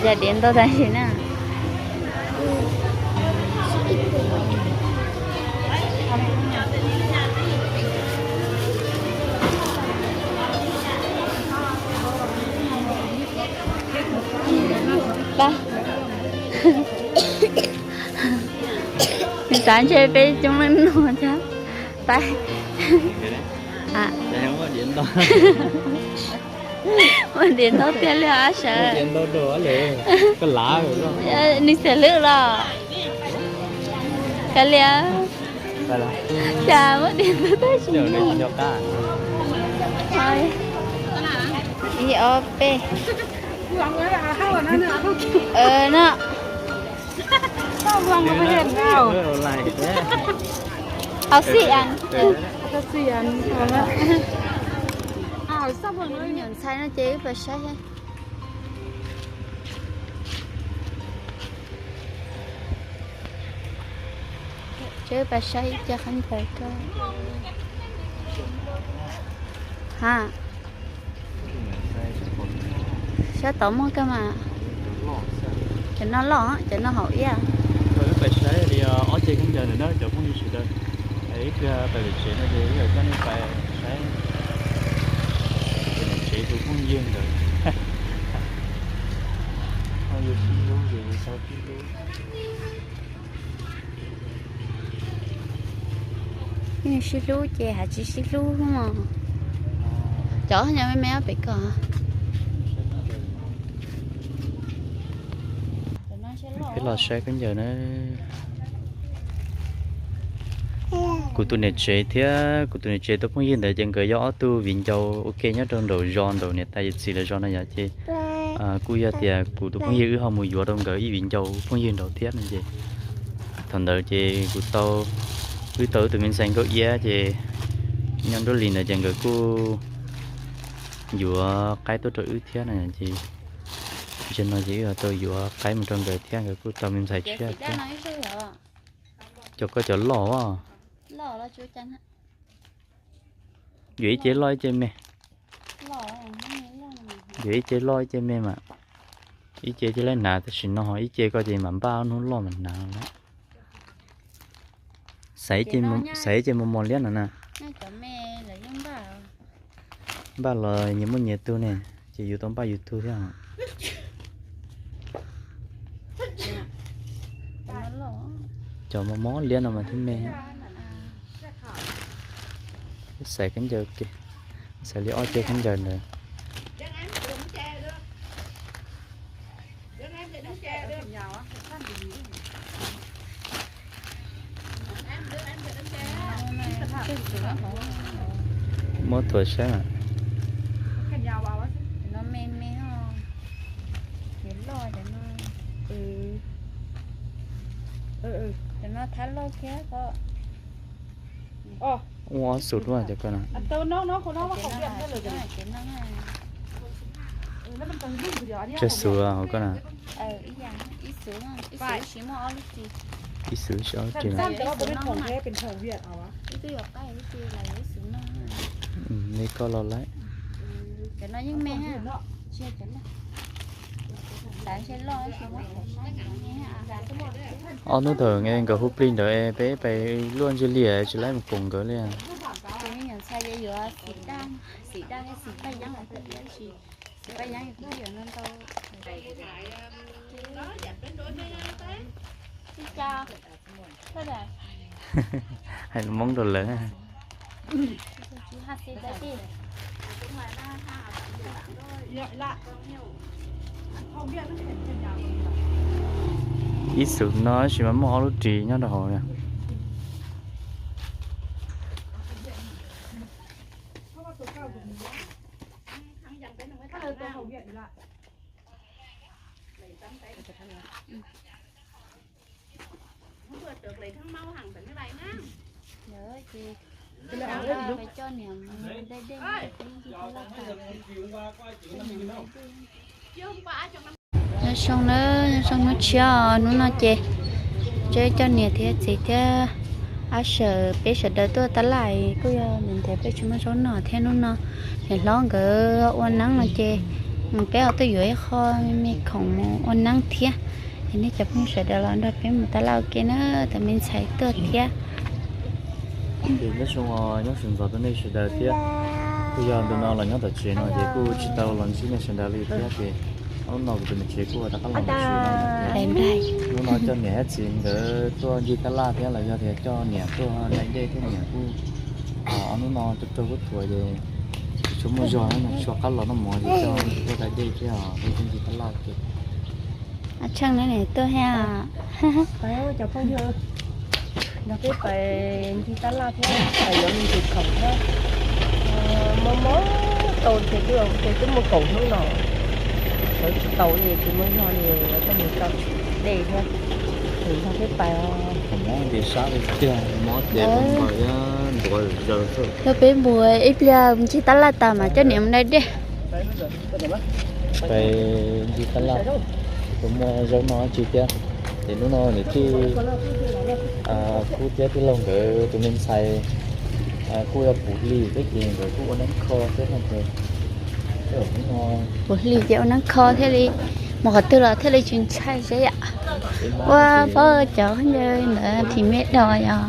Yog diav ntau tam sim na. Nws xav ntshe peb coob leej no thiab. Pab. Muaj diav ntau tiag li ab sawv. Nws xiam lwj los. Kav liam. Cas muaj diav ntau tab sis ib ob peb. No. Hauv xij an. Nyuam ntxhais no ces wb pais saib. Ces wb pais saib ib co khaub ncaws rau. Ha. Sab tod muaj kawg mas. Cov no loj, cov no haum ib. Wb pais saib li ob ce khaub ncaws ntawm no cov phooj ywg sawv daws. Ib pliag pais pem tsev no ces wb coj nej pais saib pem tsev tus phooj ywg ntawd. Yus sib hlub ces yus tau tib lub. Yus sib hlub ces hais tsis sib hlub. Cov nyob me me pem ko. Peb los saib khaub ncaws na. Kuv tus niam tsev thiab kuv tus niam tsev tus phooj ywg ntawd ces nkawd yog ob tug viv ncaus ua ke nyob rau nraum zos, nraum niam tais yawm txiv lawv zos no yom. Ces kuj yog tias kuv tus phooj ywg wb ho mus yuav rau nkawd ib viv ncaus phooj ywg nraud thiab no ces thaum ntawd ces kuv tau, wb tau wb tus me ntxhais Nkauj Iab ces nyob nruab li ntawd ces nkawd kuj yuav qaib tuaj rau wb thiab no ces zaum no ces wb ho tau yuav qaib mus rau nkawd thiab, nkawd kuj tau me ntxhais tshiab thiab. Cov koj cov loj os. Yuav ib ce loj ib ce me. Yuav ib ce loj ib ce me mas. Ib ce ces lawv hnav tam sim no, ib ce koj ces mam npaj ob hnub loj mam hnav lawm. Xaiv ib ce mos mos liab no na. Npaj los nyias muaj nyias tug ne, ces yus tau npaj yus tug thiab. Cov mos mos liab no mas thiaj me. Xaiv khaub ncaws, xaiv li ob ce khaub ncaws ntawd. Muab thuav saib mas. Ua ob xus duaj cov ko na. Tsawg xus hauv ko na? Ib xus, ib xus. Li koj los lawm. Ob hnub thaum nkawd hu plig ntawd peb pais luaj ntsia liam tsis laib mus koom nkawd li. Hais lus Hmoob rau lawv. Ib xus no tab sis mas muaj ob lub ris nyob rau hauv na. Nyob zoo na, nyob zoo hnub tshiab os, hnub no ces coj niam thiab txiv thiab ab sawm peb sawv daws tuaj tab laj, kuj yog nws ntiav peb tsis muaj zaub noj thiab hnub no niam hlob nkawd ua neeb no ces Peb ho tuaj yuav ib qho me khoom mus ua neeb thiab. Es nej cov phooj ywg sawv daws los nrog peb mus taj laj ua ke na, tus me ntxhais tuaj thiab. Ces nyob zoo, nyob zoo ntxov rau nej sawv daws thiab. Kuj yog ntu no los nyob tom tsev no ces kuj tsis tau los ntsib nej sawv daws li thiab ces hnub no kuv tus niam tsev kuj rov qab los ntawm tsev no. Hnub no coj niam thiab txiv nkawd tuaj ncig taj laj thiab los yog tias coj niam tuaj dai dej thiab niam kuj, ob hnub no tuaj raug huab thuam ces tsis tshua muaj zog, tsis tshua qab los noj mov ces coj tuaj dai dej thiab peb tuaj ncig taj laj ces. Tsheej no tuaj thiab. Cov phooj ywg, nrog peb pais ncig taj laj thiab pais yuav me ntsis khoom thiab. Mob mob tau ces twb, ces twb muaj kaum hnub no sawv tsis tau li, tsis muaj zog li, yuav coj mus tso dej thiab. Nrog peb pais os. Mob nti sab li tiag, mob ces ntuav zaws xwb. Yog peb mus ib pliag ncig taj laj tas mas coj niam mus dai dej. Pais ncig taj laj, kuj muaj zaub noj tsi thiab. Ces hnub no niam tij Kub thiab tij laug nkawd tus me ntxhais kuj yog puv hli thiab ces nkawd kuj ua neeb kho thiab no ces puv hli ces ua neeb kho thiaj li mus qhov twg los thiaj li tsis ntshai seb yam. Ua paub cov ncauj ntawd thim me do yog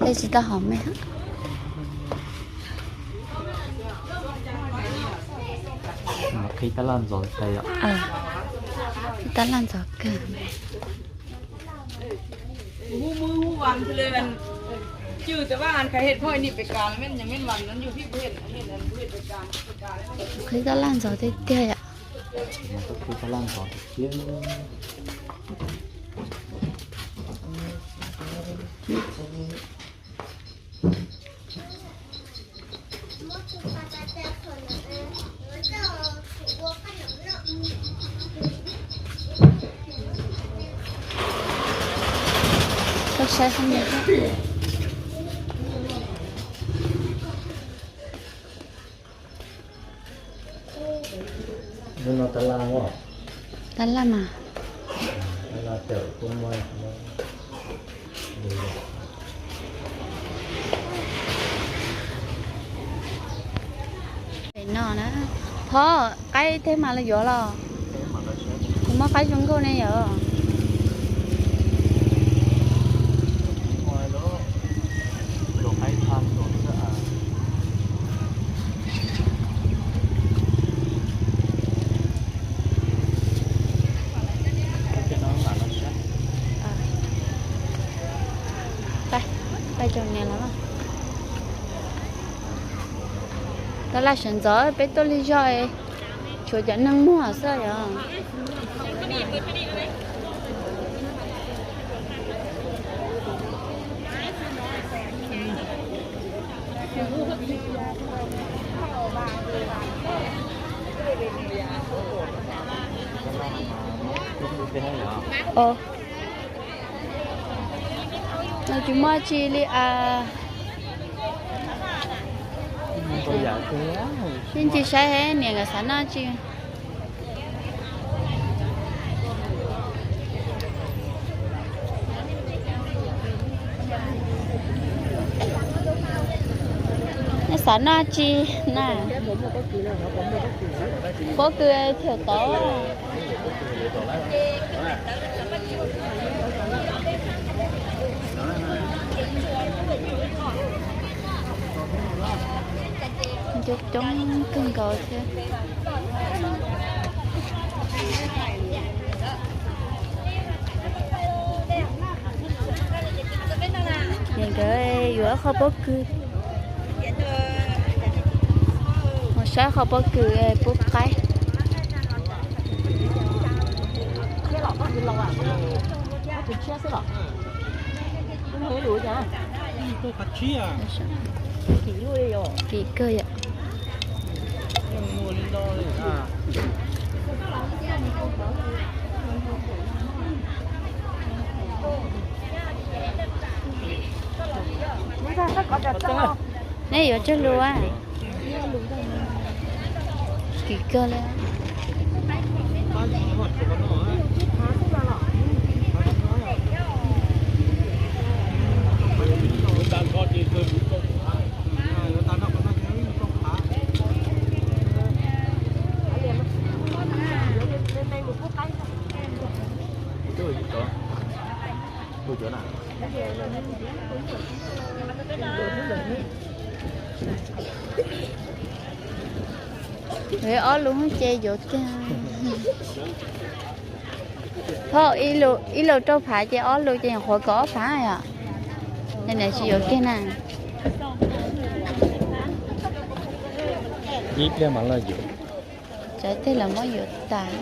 tej tsis tau hom me. Qhib tab laj ntxov tas yom. Qhib tab laj ntxov kawg. Qhib tab laj ntxov tiag tiag yom. Qhib tab laj ntxov tiag tiag. Koj saib qhov no thiab. Hnub no tab laj, tab laj mas. No na, Phov, qaib teb mas los yuav los? Kuv muab qaib zoo nkauj ne yom. Pais, pais cov niam los. Tab laj sawv ntxov peb tuaj lig zog, tshuav cov neeg muag xwb yom. Tsis muaj tsi li as. Yeej tsis saib niam nkawd xav noj tsi. Nej xav noj tsi na? Pob kws thiab tod. Coob coob kawg nkaus thiab. Nkawd yuav qhov pob kws, mus saib qhov pob kws pub qaib. Kim kawg yom. Nej yuav tsawg lus? Kim kawg li. Ob lub ces yuav kiag. Phauj, ib lub rau phav ces ob lub ces nyuam qhuav kaum ob phav yom. Ces niam tsis yuav kiag na. Ib pliag mas los yuav. Cov tej los muab yuav tas.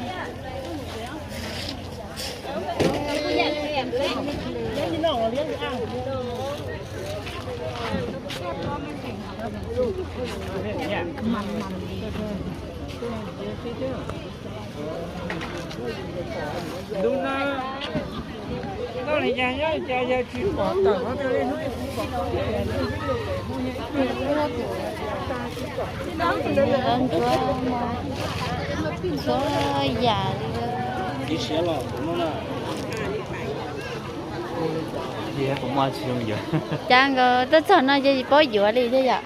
Ntsuab yam li. Cas nkawd tuaj txog no ces tsis paub yuav li thiab yom.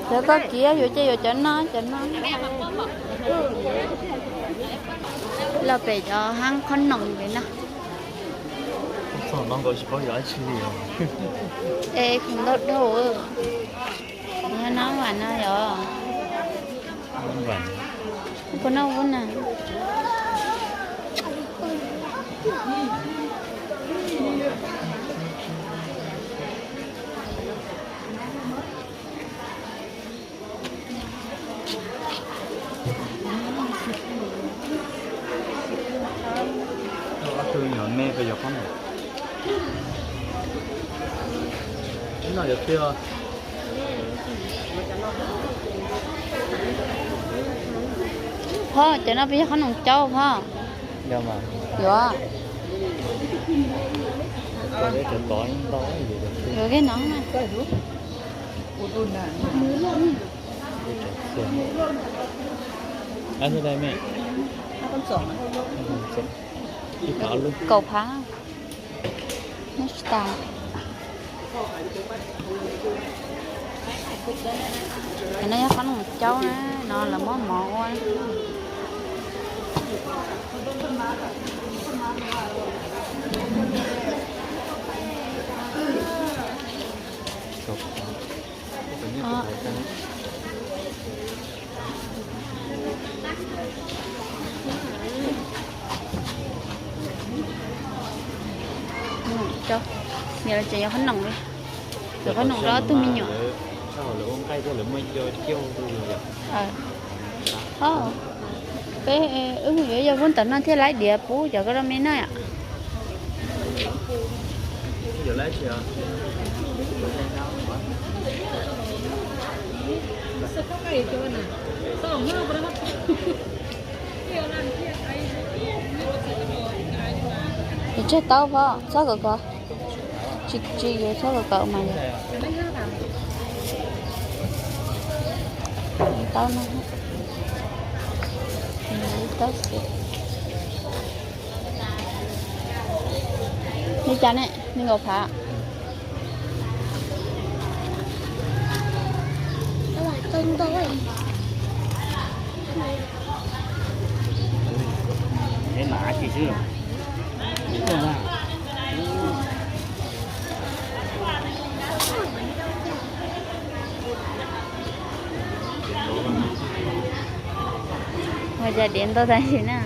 Cov koj kiv yuav ces yuav cov no, cov no. Los pem cov hab qhob noom pem no. Es khoom ntau dhau. Nyob no vam no yom. Puas noj ub na. Ob tug nyuam me pes yog qhob noom. Ib no yuav twg? Phauj, cov no pes yog qhob noom caub phauj. Yuav. Yuav kiag no. Kaum phav. Nyob tsis tas. Cov no yog qhob noom caub na, no lawv muab mov ua. Niam los tseem yuav qhob noom li. Yuav qhob noom rau ob tug me nyuam. Peb wb mus yuav yog vub ntawm no thiaj laib diav pub cov koj rau me noj yom. Tseg taub pom txhob kawm kawm. Tsis, tsis yuav txhob kawm kawm mas yog taub no. Taub xwb. Li cas ne? Nees nkaum phav. Ua cas diav ntau tag nrho na.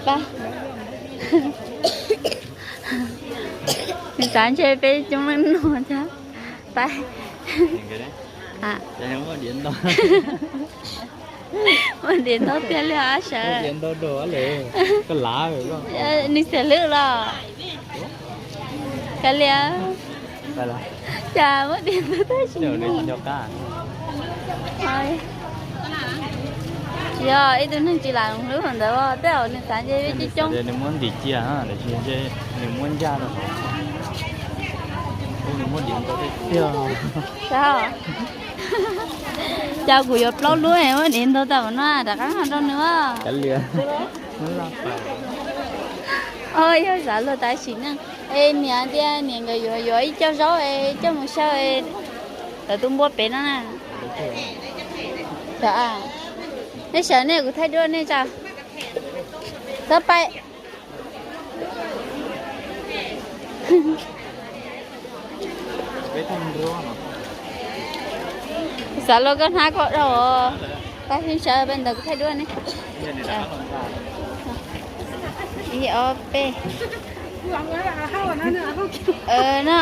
Pab, nws xav ntshe peb coob leej no thiab. Pab. Muaj diav ntau tiag li ab sawv. Nws xws lwm los. Kav liam. Cas muaj diav ntau tab sis. Tsis yog ib tug neeg tsis lam hlub ntawd, tej zaum nws xav nce coob coob. Nws muab ntim cia, nws muab ncaj rau hauv. Nws muab diav ntau tiag tiag. Cas kuv yuav plaub lub muab diav ntau tau no rov qab rau nws. Os, yog xav luag tam sim neej. Es niam tias niam nkawd yuav yuav ib co zaub es coj mus xyaw es lawv tus npua pem no na. Nej sawv nej kuv thaij duab nej tso. Txhob pais. Xav luag koj hnab koj dhau. Pab sib sawv peb ntawd kuv thaij duab ne. Ib ob peb. No.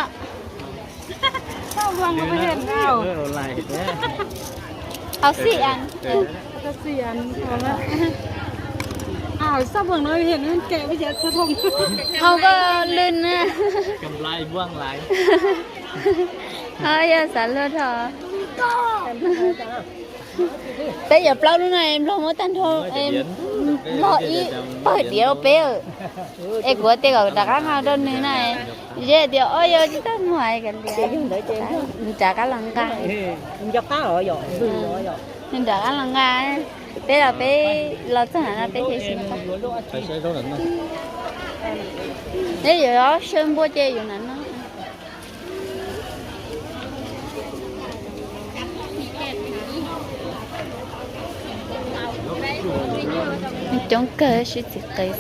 Hauv xi an. Hauv ko lwm na. Ho yog xav luag dhau. Peb yuav plaub lub no es nplog muab tag nrho, nplog ib pawg diav rau peb. Es kuv tias kom rov qab nqa rau nws na. Zeb tias ob yog tsis tau muag kav liam. Nws rov qab los nqa. Nws rov qab los nqa. Peb los peb los txog no peb thiaj tsis nqa. Peb yuav sawb npua ces yuav na no. Coob kawg sib txiv qev xwb.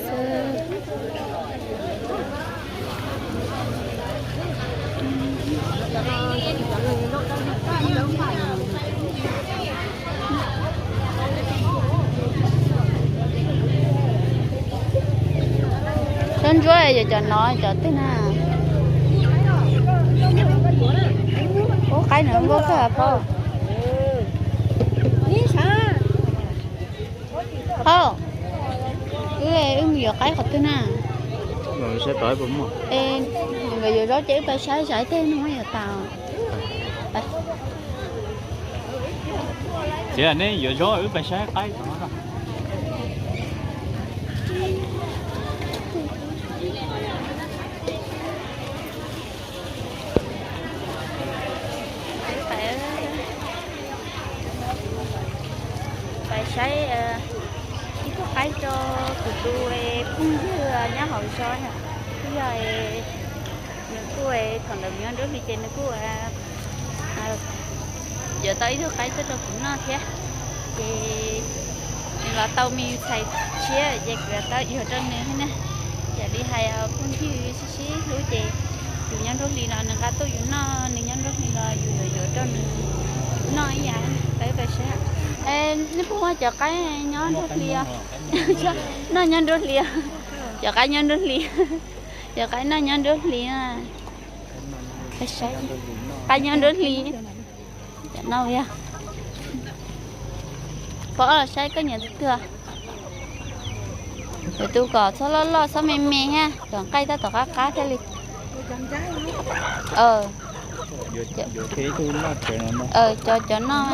Tsob ntsuab yog cov no cov twg na? Ub, qaib no nkauj kawg pab. Hauj, wb, wb mus yuav qaib qhov twg na? Nkawd yuav zaub ces wb pais saib saib tej no yuav tas. Txiv, nej yuav zaub wb pais saib qaib. Pais saib ib tug qaib rau kuv tus phooj ywg nyob hauv zos na. Twb yog nws kuj thaum ntawd nyob nruab hlis ces nws kuj yuav tau ib tug qaib tuaj rau kuv noj thiab. Ces nws los tau me ntxhais tshiab ces kuv yuav tau yuav rau nws thiab na. Yog li hais phooj ywg sib sib hlub ces yus nyob nruab hlis los nws nqa tuaj yus noj, nws nyob nruab hlis los yus yuav yuav rau nws noj ib yam. Peb pais saib. Nej puas muaj cov qaib nyob nruab hlis? Noj nyob nruab hlis. Cov qaib nyob nruab hlis. Cov qaib noj nyob nruab hlis na. Qaib nyob nruab hlis. Cov no yog. Pom saib koj nyiam tus twg. Yuav tus kom txhob loj loj txhob me me thiab, kom nqaij tab tom qab qab thiaj li. Cov, cov noj.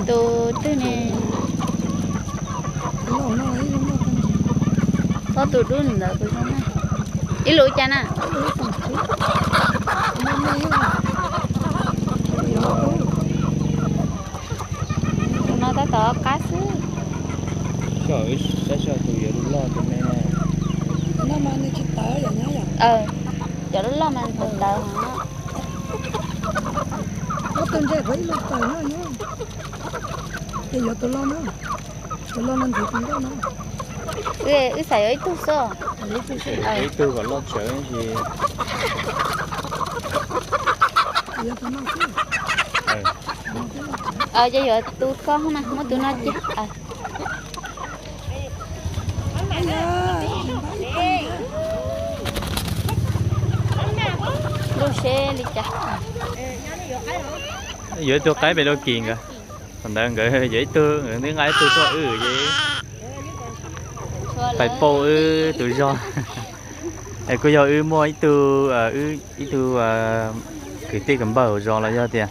Tus twg ne? Txhob tus dub ntawd kuv zoo na. Ib lub cas na? Tus no tab tom qab xwb. Saib seb tus yuav loj loj tus me. Cov loj loj mas tawv tawv no. Ces yuav tus loj na, tus loj no ntxiv tus nkauj na. Wb xav yuav ib tug xwb. Ib tug kom loj tsawv si. Ces yuav tus koj na, muab tus no cia. Lub seb li cas. Yuav tus qaib pem rau kis nkawd. Thaum ntawd nkawd yog ib tug, nkawd twb nqa ib tug tuaj wb ces pais pauj wb tus zog. Es kuj yog wb muaj ib tug, ib tug kwv tij kwv npawg hauv zos los yog tias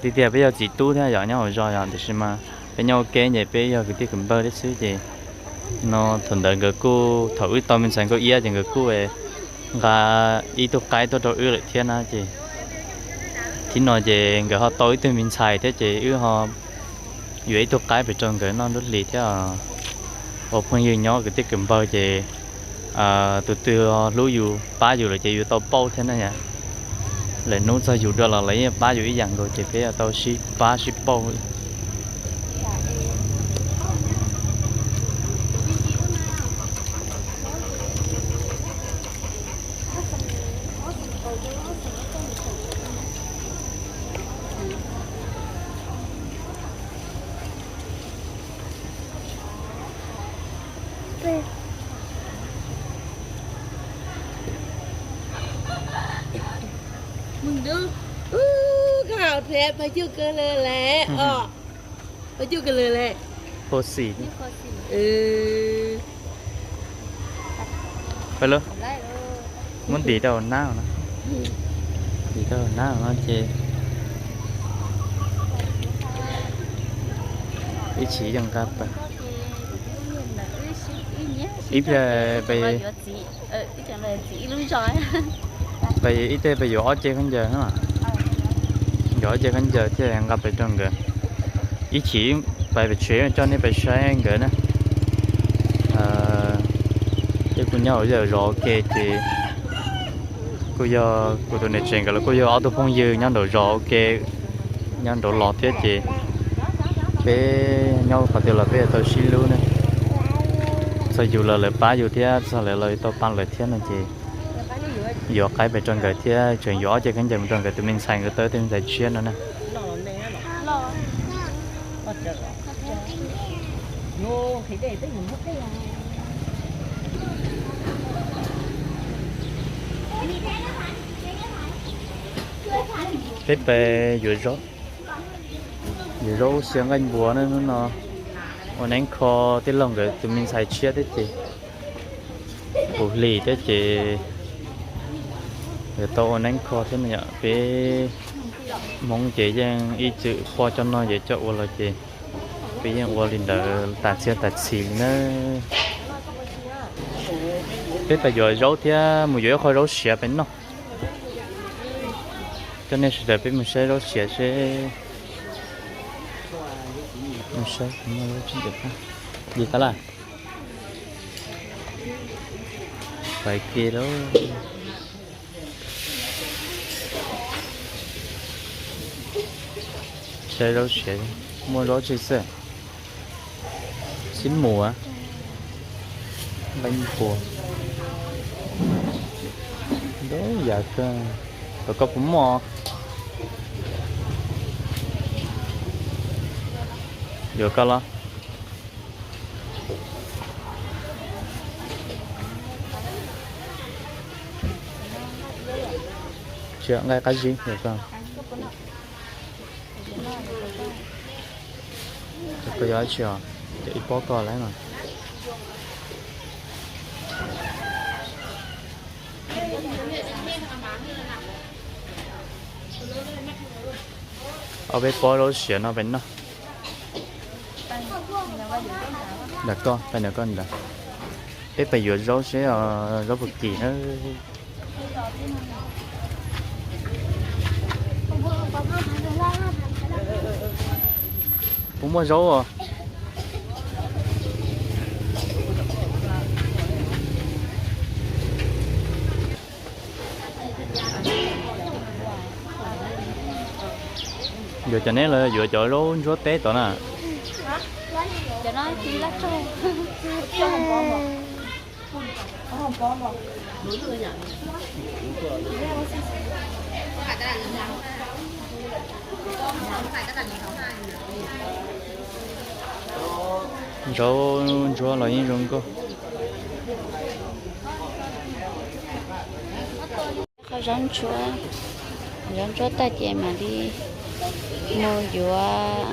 tiag tiag peb yog txiv tub thiab yom, nyob hauv zos yom, tiam sis mas peb nyob ua ke ces peb yog kwv tij kwv npawg thiab xwb ces no thaum ntawd nkawd kuj, thaum wb tau me ntxhais nkauj iab ces nkawd kuj nqa ib tug qaib tuaj rau wb lawm thiab na ces thib no ces nkawd ho tau ib tug me ntxhais thiab ces wb ho yuav ib tug qaib pem rau nkawd noj nruab hlis thiab. Ua phooj ywg nyob kwv tij kwv npawg ces tus twg hlub yus pab yus lawm ces yus tau pauj thiab na yom. Lawv hnub txog yus dua los lawv yeej pab yus ib yam nkaus ces peb yuav tau sib pab sib pauj. Koj hais tias pab cug kawg lawm lawm os. Pab cug kawg lawm lawm. Kho xim. Muab ntim rau nab no, ntim rau nab no ces ib chim yeej nqa pais. Ib pliag pais, ib teg pais yuav ob ce khaub ncaws, yuav ob ce khaub ncaws thiaj nqa pais rau nkawd. Ib chim pais pem tsev coj nej pais saib nkawd na. Peb kuj nyob hauv zej zos ua ke ces kuj yog kuv tus niam tsev nkawd los kuj yog ob tug phooj ywg nyob nraum zos ua ke, nyob nraum los thiab ces peb nyob qhov twg los peb yuav tau sib hlub na. Txog yus los lawv pab yus thiab, txog lawv los yus tau pab lawv thiab no ces yuav qaib pem rau nkawd thiab tseem yuav ob ce khaub ncaws mus rau nkawd tus me ntxhais, nkawd tau ib tug me ntxhais tshiab no na. Peb pais yuav zaub, yuav zaub sia nqaij npua na, hnub no ua neeb kho tij laug nkawd tus me ntxhais tshiab thiab ces puv hlis thiab ces yuav tau ua neeb kho thiab no yom. Peb Hmoob ces yeej ib txwm poj coj noj yawm coj ua los ces peb yeej ua li ntawd tas txhiab tas txhis li na. Peb pais yuav zaub thiab mus yuav ib qho zaub siav pais noj. Coj nej sawv daws peb mus saib zaub siav seb. Mus saib, mus saib, mus saib. Pais ke lauj. Saib zaub siav, muaj zaub tsis xwb. Xib muas, nqaij npua, ntau yam kawg. Tom koj puas muaj? Yuav koj los? Tsis, nqaij qab zib yuav koj. Koj yuav dab tsi os? Cov ib pob koj lawm no. Ob peb pob zaub siav no pais noj. Ntawm koj, pais ntawm koj ntawd. Peb pais yuav zaub seb zaub puas kim na. Puas muaj zaub os? Yuav cov neb los yuav cov zaub ntsuab teb tod na? Zaub ntsuab los yeej zoo nkauj. Qhov zaub ntsuab, zaub ntsuab tag ces mam li Mus yuav,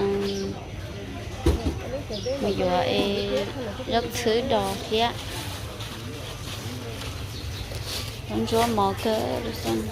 mus yuav es zaub txhwb dos thiab zaub ntsuab mov kawg xwb.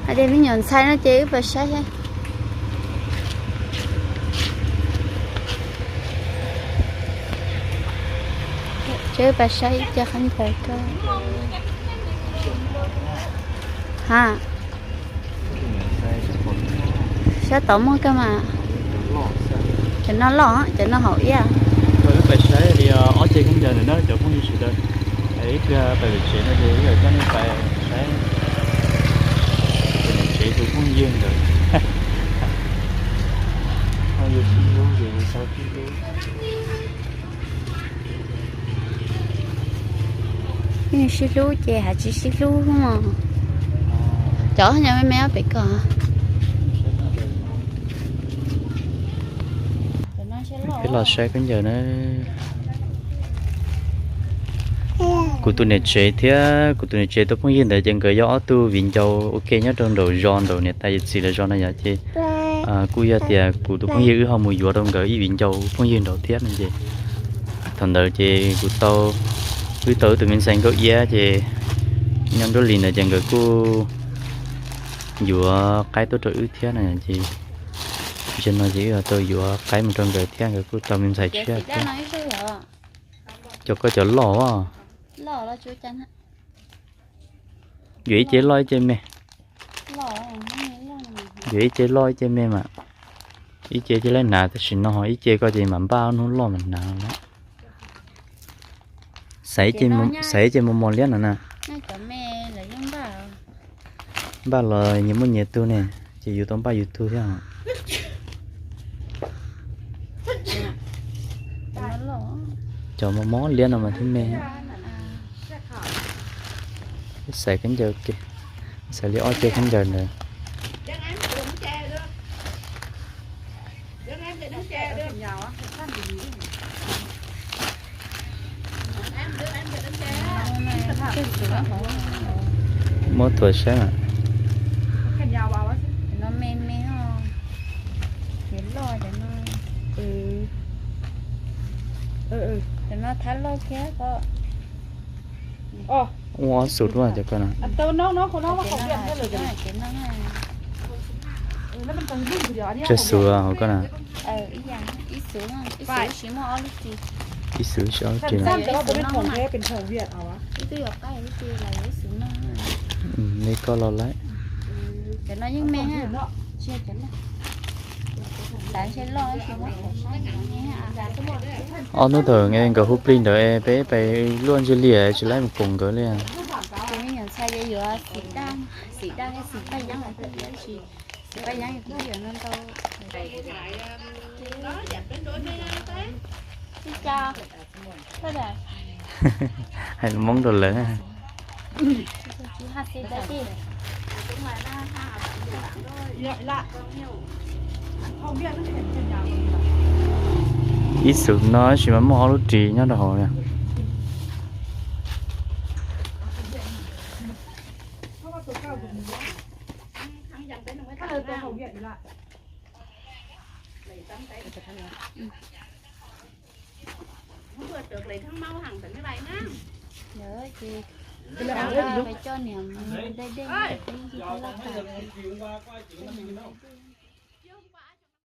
Hais tias me nyuam ntxhais no ces wb pais saib thiab. Ces wb pais saib ib co khaub ncaws rau. Ha, sab tod muaj kawg mas. Cov no loj, cov no haum ib. Wb pais saib li ob ce khaub ncaws ntawm no cov phooj ywg sawv daws. Ib pliag pais pem tsev no ces wb yuav coj nej pais saib tsev tus phooj ywg ntawd. Phooj ywg sib hlub ces tau sib hlub. Sib hlub ces hais tsis sib hlub mog. Cov nyob me me ob pem ko. Peb los saib khaub ncaws na. Kuv tus niam tsev thiab kuv tus niam tsev tus phooj ywg ntawd ces nkawd yog ob tug viv ncaus ua ke nyob rau nraum zos, nraum niam tais yawm txiv lawv zos no yom, ces kuj yog tias kuv tus phooj ywg wb ho mus yuav rau nkawd ib viv ncaus phooj ywg nraud thiab no ces thaum ntawd ces kuv tau, wb tau wb tus me ntxhais Nkauj Iab ces nyob nruab hlis ntawd ces nkawd kuj yuav qaib tuaj rau wb thiab no ces zaum no ces wb tau yuav qaib mus rau nkawd thiab nkawd kuj tau me ntxhais tshiab thiab. Cov ko cov loj os. Yuav ib ce loj ib ce me. Yuav ib ce loj ib ce me mas. Ib ce cia li hnav tam sim no, ib ce ko ces mam npaj hnub loj mam hnav lawm. Xaiv ib ce mos mos liab no na. Npaj los nyias muaj nyias tug ne, ces yus tau npaj yus tug thiab. Cov mos mos liab no mas thiaj me. Xaiv khaub ncaws, xaiv li ob ce khaub ncaws ntawd. Muab thuav saib mas. Ua ob xus luaj cov ko no. Tsawg xus hauv ko na? Ib xus ib ob ki. Li koj los lawm. Ob hnub thaum nkawd hu plig ntawd peb pais luaj ntsej liaj tsis laib mus koom nkawd li. Hais lus Hmoob rau lawv. Ib xus no tab sis mas muaj ob lub ris nyob rau hauv na. Ntawd ces peb coj niam mus dej dej, peb ib ntsis laj tas.